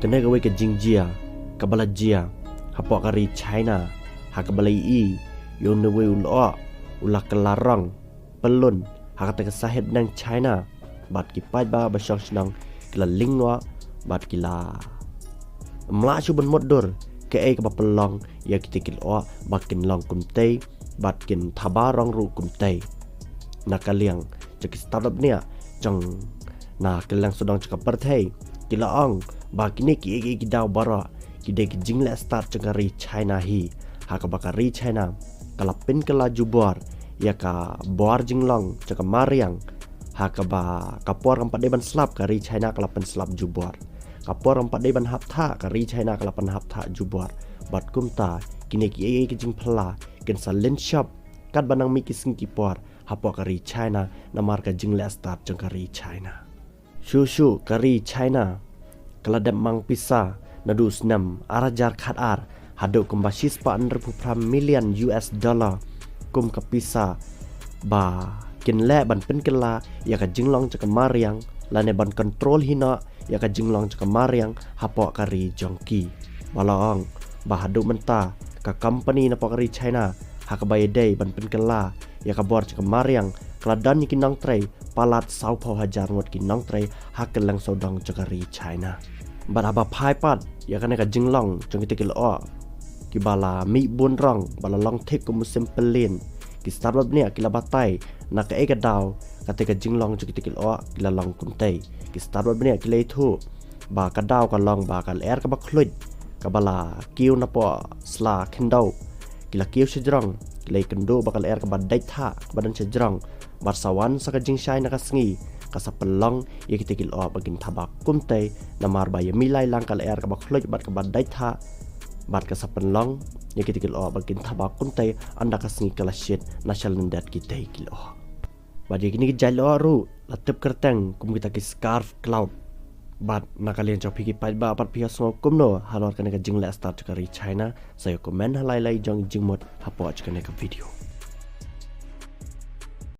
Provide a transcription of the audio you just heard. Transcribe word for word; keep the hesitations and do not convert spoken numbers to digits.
Kane kawei ka jingjia kaba la jia hapoh ka ri China, ha kaba la ïohi ïa une uwei u lyoh u la kylla rong pyllun ha kata ka sahit neng China. Bad ki paidbah ba shong shnong ki la lyngkhuh bad ki la ym lah shuh ban mutdur kaei kaba pynlong ïa kita ki lyoh ba kin long kumtei bad kin thaba rong ruh kumtei. Na ka liang jong ki stad bniah jong na kylleng sawdong jong ka pyrthei, ki la ong ba kine kiei kiei ki daw baroh ki dei ki jingleh stad jong ka ri China hi, ha kaba ka ri China ka la pynkylla jubor ïa ka bor jinglong jong ka mariang. Ha kaba ka por kam pat dei ban slap, ka ri China ka la pynslap jubor. Ka por kam pat dei ban hap thah, ka ri China ka la pynhap thah jubor. Bad kumta kine kiei kiei ki jingphylla kin sa lynshop katba nang mih ki sngi ki por hapoh ka ri China namar ka jingleh stad jong ka ri China. Shuh shuh ka ri China ka la dep mang pisa naduh u snem ar hajar khatar haduh kumba shispah hynriewphew phra million U S dollar kum ka pisa ba kin leh ban pynkylla ïa ka jinglong jong ka mariang lane ban kontrol hi noh ïa ka jinglong jong ka mariang hapoh ka ri jong ki. Ba la ong ba haduh mynta ka company napoh ka ri China ha kaba ïadei ban pynkylla ïa ka bor jong ka mariang ka la don ïa ki nongtrei palat sawphew hajar ngut ki nongtrei ha kylleng sawdong jong ka ri China. Bad haba phai pat ïa kane ka jinglong jong kita ki lyoh kiba la mih bun rong ba la long thik kum u sim pyllen, ki stad bniah ki la batai na kaei ka daw kata ka jinglong jong kita ki lyoh ki la long kumtei. Ki stad bniah ki la ïathuh ba ka daw ka long ba ka lyer kaba khluit kaba la kiew napoh sla khyndew ki la kiew shajrong, ki la ïakynduh ba ka lyer kaba dait thah kaba don shajrong. Bad sa wan sa ka jingshai na ka sngi ka sa pynlong ïa kita ki lyoh ba kin thaba kumtei namar ba ïa mih lai lang ka lyer kaba khluit bad kaba dait thah. Bad ka sa pynlong ïa kita ki lyoh ba kin thaba kumtei ynda ka sngi ka la shit na shalyndet kitei ki lyoh. Bad ïa kine ki jait lyoh ruh la tip kyrteng kum kita ki scarf cloud. Bad na ka liang jong phi ki paidbah pat phi ïa sngew kumno halor kane ka jingleh stad jong ka ri China? Sa ïa comment ha lai lai jong jingmut hapoh jong kane ka video.